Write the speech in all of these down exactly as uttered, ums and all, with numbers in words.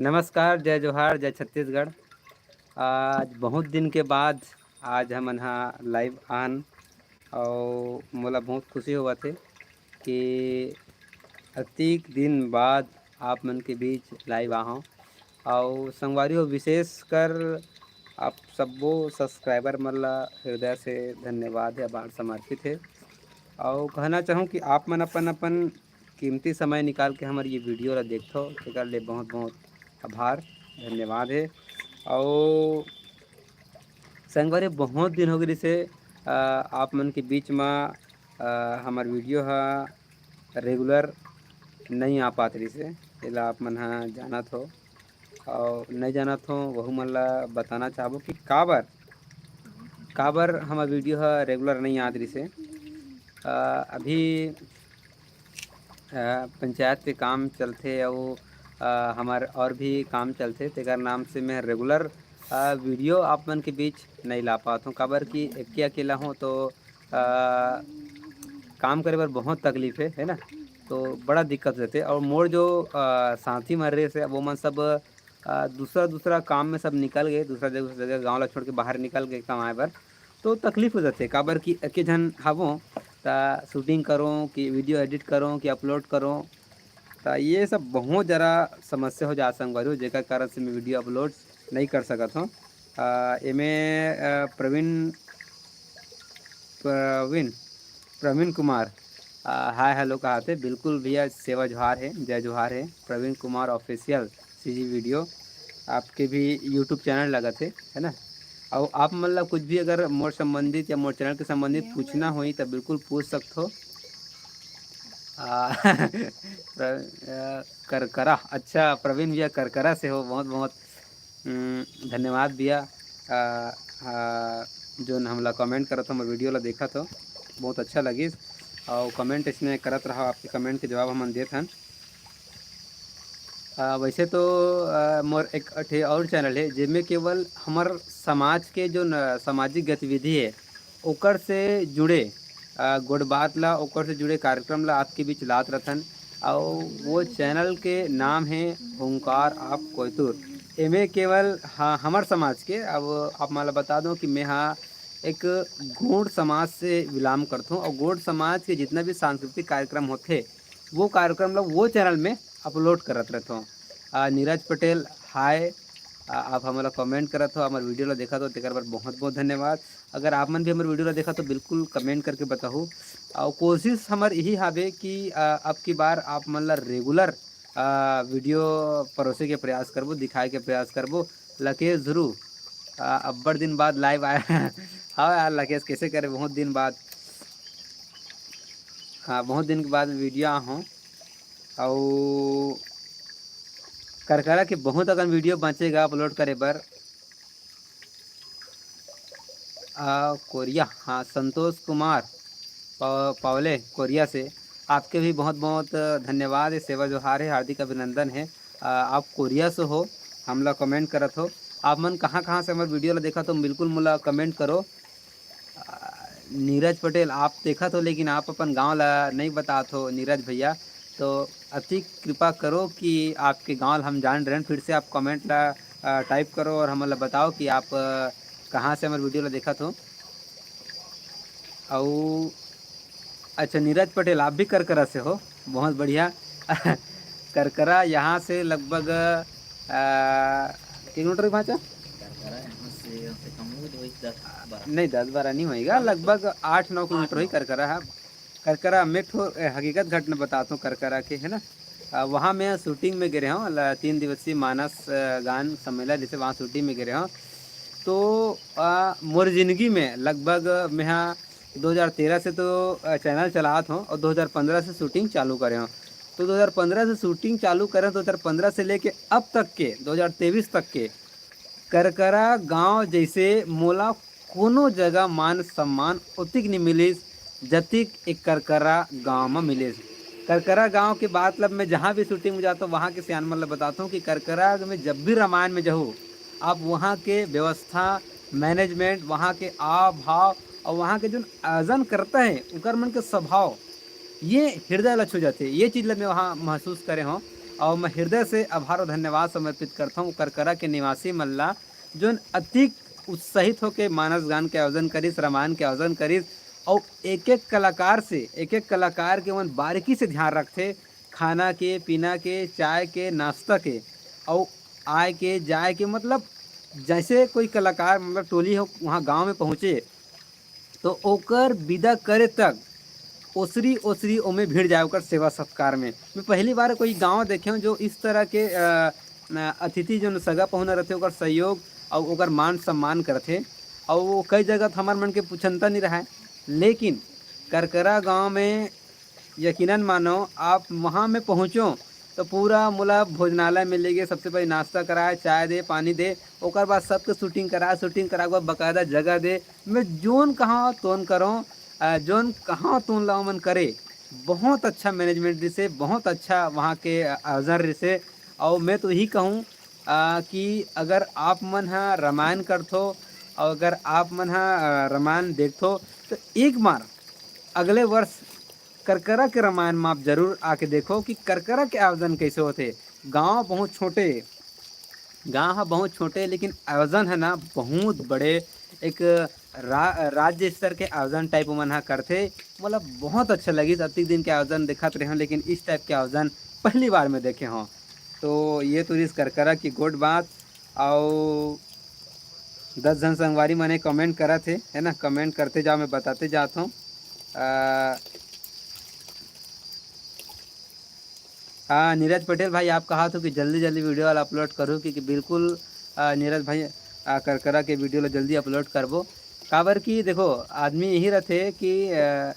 नमस्कार, जय जोहार, जय छत्तीसगढ़। आज बहुत दिन के बाद आज हमन हा live आन, अउ मोला बहुत खुशी होवत हे कि अतिक दिन बाद आप मन के बीच live आहंव। अउ संगवारी हो, विशेषकर आप सब्बो subscriber मन ला हृदय से धन्यवाद हे, आभार समर्पित हे। अउ कहना चाहूँ कि आप मन अपन-अपन कीमती समय निकाल के हमर ये video ला देखथव, तेकर ले बहुत-बहुत आभार, धन्यवाद हे। अउ संगवारी, बहुत दिन हो गे रिहिसे, अ, आप मन के बीच म, अ, हमर video ह regular नइ आ पात रिहिसे, एला आप मन ह जानत हो। अउ नइ जानत हो, वहू मन ला बताना चाहबो कि काबर, काबर हमर video ह regular नइ आत रिहिसे। अ, अभी, अ, पंचायत के काम चलथे अउ, अ, हमर और भी काम चलथे, तेकर नाम से मैं regular, अ, video आप मन के बीच नइ ला पात हूँ, काबर कि एके अकेला हूँ तो, अ, काम करे बर बहुत तकलीफ हे, है ना? तो बड़ा दिक्कत रहथे। और मोर जो, अ, साथी मन रहिसे, वो मन सब, अ, दूसरा-दूसरा काम में सब निकल गए, दूसरा जगह, दूसरा जगह गाँव ला छोड़ के बाहर निकल गए कमाए बर, तो तकलीफ हो जाथे। काबर कि एके झन हवों, त shooting करों कि video edit करों कि upload करों, त ये सब बहुत ज़्यादा समस्या हो जात संगवारी हो, जेकर कारण से मैं video upload नइ कर सकत हूँ। अ, एमे, अ, प्रवीण, प्रवीण, प्रवीण कुमार, अ, hi hello कहाथे। बिल्कुल भैया, सेवा जोहार हे, जय जोहार हे। Praveen Kumar Official CG video, आपके भी YouTube channel लगत हे, है ना? अउ आप मन ला कुछ भी अगर मोर संबंधित या मोर channel के संबंधित पूछना होही, त बिल्कुल पूछ सकथो। आ, प्र-, अ, करकरा, अच्छा, प्रवीण भैया करकरा से हो, बहुत, बहुत, उम, धन्यवाद भैया। अ, अ, जोन हमला comment करत हो, हमर video ला देखत हो, बहुत अच्छा लगिस। अउ comment इसने करत रहा, आपके comment के जवाब हमन देत हन। अ, वैसे तो, अ, मोर एक ठे और channel हे, जेमे केवल हमर समाज के जो न, सामाजिक गतिविधि हे, ओकर से जुड़े, अ, गोठ बात ला, ओकर से जुड़े कार्यक्रम ला आपके बीच लात रथन। अउ वो channel के नाम हे हुंकार ऑफ कोयतुर। एमे केवल, हाँ, हमर समाज के, अब आप मन ला बता दो कि मैं हा एक गोंड समाज से belong करथों, अउ गोंड समाज के जितना भी सांस्कृतिक कार्यक्रम होथे, वो कार्यक्रम ला वो channel में upload करत रहथों। आ, नीरज पटेल, hi, आ, आप हमला comment करत हो, हमर video ला देखत हो, तेकर बर बहुत-बहुत धन्यवाद। अगर आप मन भी हमर video ला देखत हो, बिल्कुल comment करके बताहू। अउ कोशिश हमर यही हावे कि, आ, अब की बार आप मन ला regular, आ, video परोसे के प्रयास करबो, दिखाए के प्रयास करबो। लकेश ध्रुव, आ, अब्बड़ दिन बाद live आया। हाँ यार लकेश, कैसे करे, बहुत दिन बाद, हाँ, बहुत दिन के बाद video आ हूँ। अउ करकरा के बहुत अकन video बांचे गा upload करे बर। आ, कोरिया, हाँ, संतोष कुमार पा-, पावले कोरिया से, आपके भी बहुत बहुत धन्यवाद हे, सेवा जोहार हे, हार्दिक अभिनंदन हे। आ, आप कोरिया से हो, हमला comment करत हो। आप मन कहाँ कहाँ से हमर video ला देखत हो, बिल्कुल मोला comment करो। आ, नीरज पटेल, आप देखत हो लेकिन आप अपन गांव ला नहीं बतात हो नीरज भैया, तो अति कृपा करो कि आपके गांव ला हम जान रहेन। फिर से आप comment ला, आ, type करो और हमन ला बताओ कि आप, आ, कहाँ से हमर video ला देखत हो। अउ अच्छा, नीरज पटेल, आप भी करकरा से हो, बहुत बढ़िया। करकरा यहाँ से लगभग, आ, किलोमीटर ही भांचा? करकरा यहाँ से, यहाँ से कम होगा तो वही दस बारह। नहीं, दस बारह नहीं होएगा, लगभग आठ नौ किलोमीटर ही करकरा है। करकरा में एक ठो, ए, हकीकत घटना बताता हूँ करकरा के, है ना। आ, वहाँ मैं shooting में गे रहे हूँ, ल-, तीन दिवसीय मानस, अ, गान सम्मेलन, जैसे वहाँ shooting में गे रहे हूँ। तो, आ, मोर जिंदगी में लगभग मैं हा दो हज़ार तेरह से तो, अ, channel चलात हूँ और दो हज़ार पन्द्रह से shooting चालू करे हूँ। तो दो हज़ार पन्द्रह से shooting चालू करे, दो हज़ार पन्द्रह से लेके अब तक के, दो हज़ार तेईस तक के करकरा गांव जैसे मोला कोनो जगह मान सम्मान ओतिक नि मिलिस, जतिक एक करकरा गांव म मिलिस। करकरा गांव के बात लब मैं जहाँ भी shooting में जाता हूँ, वहाँ के सियान मन ल बताता हूँ कि करकरा में जब भी रामायण में जाहू, आप वहाँ के व्यवस्था, management, वहाँ के आव भाव और वहाँ के जोन आयोजन करता है, उकर मन के स्वभाव, ये हृदय ला छू जाथे। ये चीज ला मैं वहाँ महसूस करे हूँ। अउ मैं हृदय से आभार अउ धन्यवाद समर्पित करथौं करकरा के निवासी मन ला, जोन अतिक उत्साहित होके मानस गान के आयोजन करिस, रामायण के आयोजन करिस, अउ एक-एक कलाकार से, एक-एक कलाकार के मन बारीकी से ध्यान रखथे, खाना के, पीना के, चाय के, नाश्ता के, अउ आए के, जाए के, मतलब जैसे कोई कलाकार, मतलब टोली हो, वहाँ गाँव में पहुँचे, तो ओकर विदा करे तक ओसरी ओसरी ओमे भिड़ जाए ओकर सेवा सत्कार में। मैं पहली बार कोई गांव देखे हूँ जो इस तरह के, अ, अ, अतिथि जो सगा पहुना रहथे ओकर सहयोग अउ ओकर मान सम्मान करथे। अउ वो कई जगह तो हमार मन के पुछंता नहीं रहा है, लेकिन करकरा गांव में यकीनन मानो आप वहाँ में पहुँचो तो पूरा मोला भोजनालय में लेगे, सबसे पहले नाश्ता कराए, चाय दे, पानी दे, ओकर बाद सबके शूटिंग कराए, शूटिंग कराए के बाद बाकायदा जगह दे। मैं जोन कहाँ तोन करो, अ, जोन कहाँ तोन ला मन करे, बहुत अच्छा मैनेजमेंट रिसे, बहुत अच्छा वहाँ के आयोजन रिसे। और मैं तो यही कहूँ, अ, कि अगर आप मन ह रामायण करथो और अगर आप मन ह, अ, रामायण देखथो तो एक बार अगले वर्ष करकरा के रामायण में आप जरूर आके देखो कि करकरा के आयोजन कैसे होथे। गांव बहुत छोटे, गांव ह बहुत छोटे, लेकिन आयोजन है ना बहुत बड़े, एक रा-, राज्य स्तर के आयोजन टाइप मन ह करथे। मोला बहुत अच्छा लगिस, अतिक दिन के आयोजन देखत रहे हूँ, लेकिन इस टाइप के आयोजन पहली बार में देखे हूँ। तो ये तो रिस करकरा की गोठ बात। अउ दस झन संगवारी मने कमेंट करत हे, है ना, कमेंट करते जाओ, मैं बताते जात हूँ। अ, हाँ, नीरज पटेल भाई, आप कहा थो कि जल्दी जल्दी वीडियो वाला अपलोड करूँ, क्योंकि बिल्कुल, अ, नीरज भाई, अ, करकरा के वीडियो ला जल्दी अपलोड करबो। काबर कि देखो, आदमी यही रहथे कि, अ,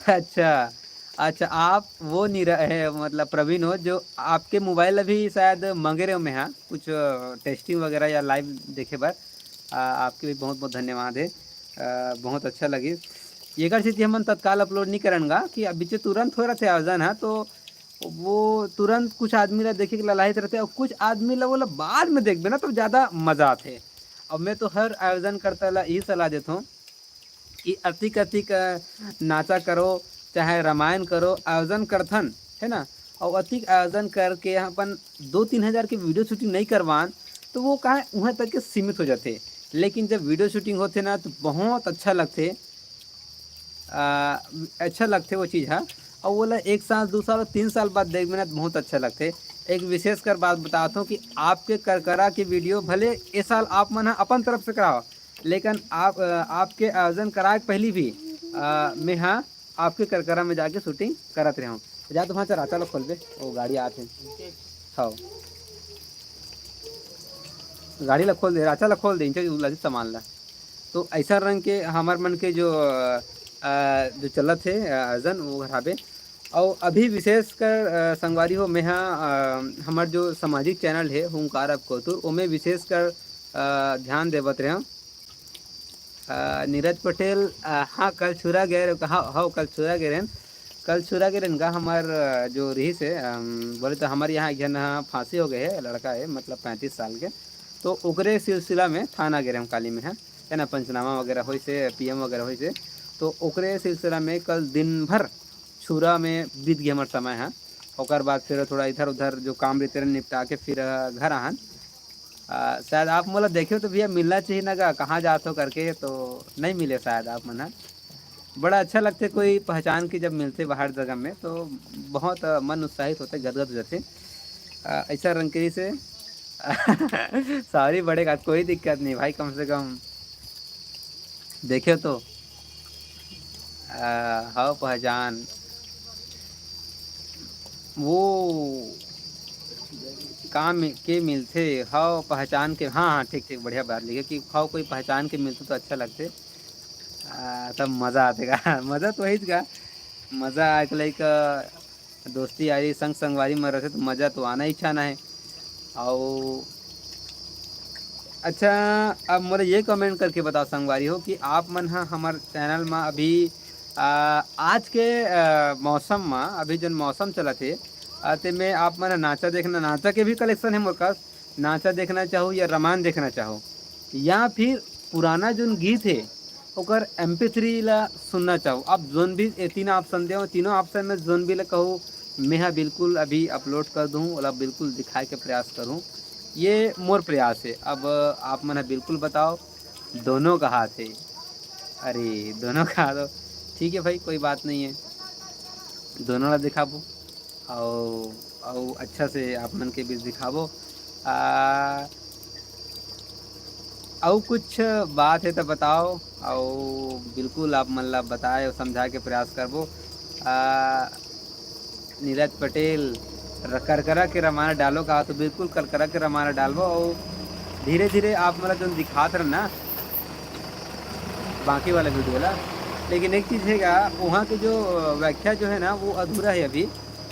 अच्छा, अच्छा, आप वो नहीं रहे, मतलब प्रवीण हो, जो आपके मोबाइल अभी शायद मंगे रहे हो मैं, हाँ, कुछ, अ, टेस्टिंग वगैरह या लाइव देखे बर। अ, आपके भी बहुत बहुत धन्यवाद है, अ, बहुत अच्छा लगिस। एकर सेती हमन तत्काल अपलोड नहीं करन गा कि अब बीचे तुरंत हो रहा थे आयोजन, हाँ, तो वो तुरंत कुछ आदमी ला देखे के ललाहित रहथे, और कुछ आदमी ला वो ला बाद में देखबे ना, तो ज़्यादा मजा आथे। और मैं तो हर आयोजन करता ला यही सलाह देता हूँ कि अतिक अतिक, अ, नाचा करो, चाहे रामायण करो, आयोजन करथन, है ना, और अतिक आयोजन करके यहाँ अपन दो तीन हज़ार के वीडियो शूटिंग नहीं करवान, तो वो कहाँ उहें तक के सीमित हो जाथे। लेकिन जब वीडियो शूटिंग होथे ना, तो बहुत अच्छा लगथे, आ, अच्छा लगथे वो चीज़ हा। और वो ला एक साल, दो साल और तीन साल बाद देखबे ना, तो बहुत अच्छा लगथे। एक विशेषकर बात बताता हूँ कि आपके करकरा के वीडियो भले ए साल आप मन ह अपन तरफ से कराओ, लेकिन आप, अ, आपके आयोजन कराए के पहली भी, अ, मैं हा आपके करकरा में जाके शूटिंग करत रहे हूँ। जा तो वहाँ से राचा ला खोलबे, वो गाड़ी आत हे। हाँ, गाड़ी ला खोल दे, राचा ला खोल दे, इनके ला सामान ला। तो ऐसा रंग के हमार मन के जो, अ, अ, जो चलत हे, अ, आयोजन, वो हराबे। और अभी विशेषकर, अ, संगवारी हो, मैं हा, अ, हमार जो सामाजिक चैनल है हुंकार अप कोतुर, ओमे विशेषकर, अ, ध्यान देवत रहे। अ, नीरज पटेल, अ, हाँ, कल छुरा गए रहे, हाँ, हाँ, कल छुरा गए रहन, कल छुरा गए रहन गा हमार, अ, जो रही से, अम, बोले तो हमारे यहाँ एक जन, हाँ, फांसी हो गए है, लड़का है, मतलब पैंतीस साल के, तो ओकरे सिलसिला में थाना गए रहे हम काली में, है, है ना, पंचनामा वगैरह होइसे, पीएम वगैरह होइसे, तो ओकरे सिलसिला में कल दिन भर छुरा में बीत गए हमार समय है। ओकर बाद फिर थोड़ा इधर उधर जो काम रहते रहे निपटा के फिर, अ, घर आहन। अ, शायद आप मोला देखे हो तो भैया मिलना चाहिए ना गा, कहाँ जात हो करके, तो नहीं मिले शायद आप मन ह। बड़ा अच्छा लगथे कोई पहचान के जब मिलथे बाहर जगह में, तो बहुत, अ, मन उत्साहित होथे, गदगद हो जाथे। अ, ऐसा रंग के से सॉरी बड़े का कोई दिक्कत नहीं भाई, कम से कम देखे तो, अ, हव पहचान, वो का मि-, के मिलथे, हव पहचान के, हाँ, हाँ, ठीक, ठीक, बढ़िया बात लिखे कि हव कोई पहचान के मिलथे तो अच्छा लगथे। अ, तब मजा आथे गा। मजा तो वही का, मजा आए के लइक दोस्ती यारी संग संगवारी में रहथे तो मजा तो आना ही छाना है। अउ अच्छा, अब मोला ये कमेंट करके बताओ संगवारी हो कि आप मन ह हमर चैनल म अभी, आ, आज के, आ, मौसम म अभी जन मौसम चलत हे, आ, ते में आप मन ह नाचा देखना, नाचा के भी कलेक्शन है मोर पास, नाचा देखना चाहो या रामायण देखना चाहो या फिर पुराना जोन गीत हे ओकर एम पी थ्री ला सुनना चाहो। आप जोन भी, ये तीन ऑप्शन दे, तीनों ऑप्शन में जोन भी ला कहो, मैं हा बिल्कुल अभी अपलोड कर दूँ, ओला बिल्कुल दिखाए के प्रयास करूँ। ये मोर प्रयास है। अब आप मन हा बिल्कुल बताओ, दोनों का हाथ है। अरे, दोनों का हाथ हो, ठीक है भाई, कोई बात नहीं है, दोनों ला दिखाबो। अउ अउ अच्छा से आप मन के बीच दिखाबो। आ, अउ कुछ बात है तो बताओ, अउ बिल्कुल आप मन ला बताए अउ समझाए के प्रयास करबो। आ, नीरज पटेल, र-, करकरा के रमायन डालो का, तो बिल्कुल करकरा के रमायन डालबो। अउ धीरे धीरे आप मन ला जोन दिखात रहना बाकी वाला वीडियो ला, लेकिन एक चीज़ है का, वहाँ के जो व्याख्या जो है ना, वो अधूरा है अभी,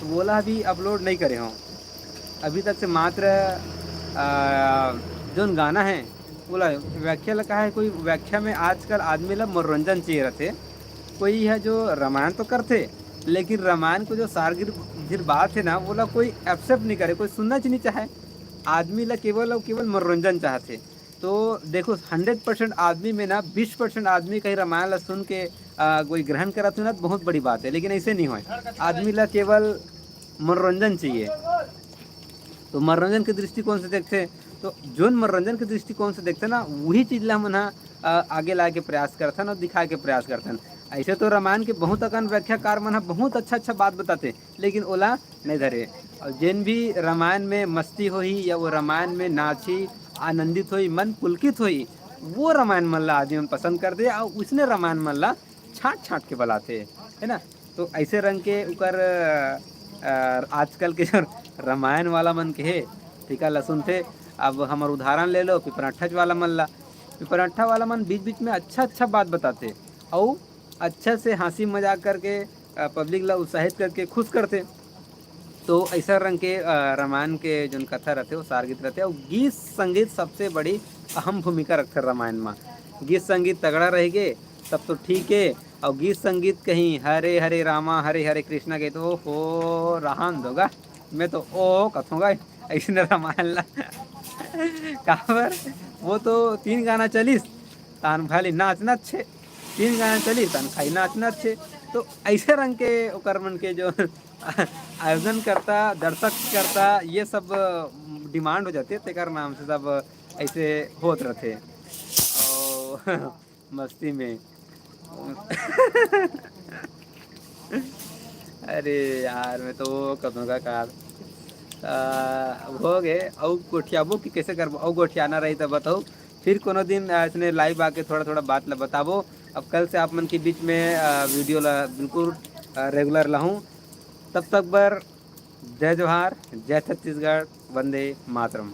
तो वोला अभी अपलोड नहीं करे हों। अभी तक से मात्र आ, जोन गाना है, वोला व्याख्या ला कहा है। कोई व्याख्या में आजकल आदमी ला मनोरंजन चाहिए रहते। कोई है जो रामायण तो करते, लेकिन रामायण को जो सार गिर, गिर बात है ना, वोला कोई एक्सेप्ट नहीं करे, कोई सुनना च नहीं चाहे। आदमी ला केवल अउ केवल मनोरंजन चाहते। तो देखो, हंड्रेड परसेंट आदमी में ना बीस परसेंट आदमी कहीं रामायण ला सुन के आ, कोई ग्रहण करत हो ना, तो बहुत बड़ी बात है, लेकिन ऐसे नहीं होए। आदमी ला केवल मनोरंजन चाहिए। तो मनोरंजन के दृष्टिकोण से देखते, तो जोन मनोरंजन के दृष्टिकोण से देखते ना, वही चीज़ ला हमन ह, अ, आगे लाए के प्रयास करथन अउ दिखाए के प्रयास करथन। ऐसे तो रामायण के बहुत अकन व्याख्याकार मन ह बहुत अच्छा अच्छा बात बताते, लेकिन ओला नहीं धरे। और जेन भी रामायण में मस्ती होही या वो रामायण में नाची, आनंदित होही, मन पुलकित होही, वो रामायण मन ला आदमी मन पसंद करथे, अउ उसने रामायण मन ला छांट छांट के बलाथे, है ना। तो ऐसे रंग के उकर, अ, आजकल के जो रामायण वाला मन के हे, ठीक है, ला सुनथे। अब हमर उदाहरण ले लो पिपराठच वाला मन ला। पिपराठा वाला मन बीच बीच में अच्छा अच्छा बात बताथे, अउ अच्छा से हंसी मजाक करके, अ, पब्लिक ला उत्साहित करके खुश करथे। तो ऐसा रंग के, अ, रामायण के जोन कथा रहथे, वो सार गीत रहथे, अउ गीत संगीत सबसे बड़ी अहम भूमिका रखथे रामायण में। गीत संगीत तगड़ा रहिगे, तब तो ठीक है। अउ गीत संगीत कहीं हरे हरे रामा हरे हरे कृष्णा के, तो ओहो, रहन दो गा, मैं तो ओ कथों गा ऐसने रामायण ला। काबर, वो तो तीन गाना चलिस, तान खाली नाचना छे, तीन गाना चलिस, तान खाली नाचना छे। तो ऐसे रंग के ओकर मन के जो आयोजन करता, दर्शक करता, ये सब डिमांड हो जाते, तेकर नाम से सब ऐसे होत रहते। और मस्ती में अरे यार, मैं तो वो कथों का कार, आ, अब हो गए, अउ गोठियाबो कि कैसे करबो, अउ गोठियाना रही तो बताओ। फिर कोनो दिन, आ, इसने लाइव आके थोड़ा थोड़ा बात ला बताबो। अब कल से आप मन के बीच में, आ, वीडियो ला बिल्कुल, आ, रेगुलर लाहूँ। तब तक बर जय जोहार, जय छत्तीसगढ़, वंदे मातरम।